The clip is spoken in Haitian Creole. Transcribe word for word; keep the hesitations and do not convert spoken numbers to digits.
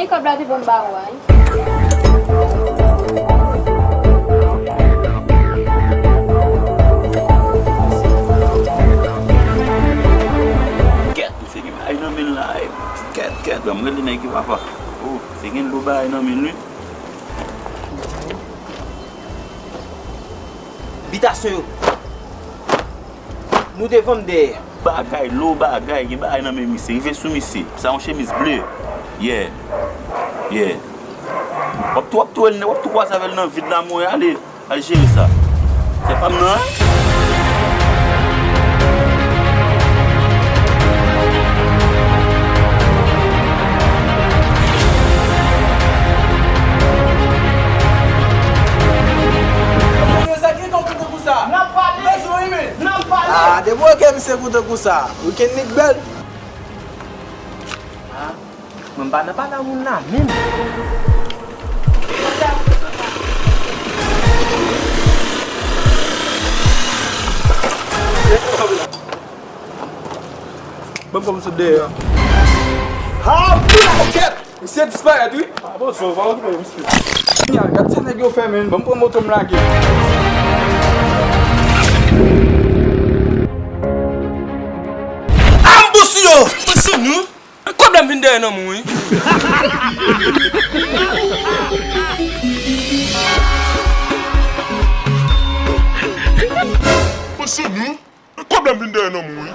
Kòb la te bon ba ou a wi. Kèt, misye gen bagay nan men l la, ey. Kèt, kèt, ban m rele nèg yo papa. Oh, misye gen dlo bagay nan men l wi. Bitasyon yo. Nou devan m dèyè. Bagay, lo bagay, gen bagay nan men misye. Rive sou misye. Sa yon chemiz ble. Yeah. Yeah. W ap tou, w ap tou, w ap tou kwaze avè l nan vid la, mwen ale. Al jere sa. Se pa m nan, en. Sa ki tonbe tankou sa? N ap pale. Bezwen wi men. N ap pale. Ah, depi w wè ke misye kou tankou sa, weekend li k bèl. Ah, mwen m pa nan pale a moun la menm. Ban m pran m sot dèyè a. Ha, wi, kèt! Misye disparèt, wi. Ah, bon, so, pa okipe misye. Kounye a, gad sa nèg yo fè, men. Ban m pran moto m lage. Ah, m bous yo! Bous nou? Kòb la m vin dèyè nan men w, wi. Bous nou? Kòb la m vin dèyè nan men w, wi.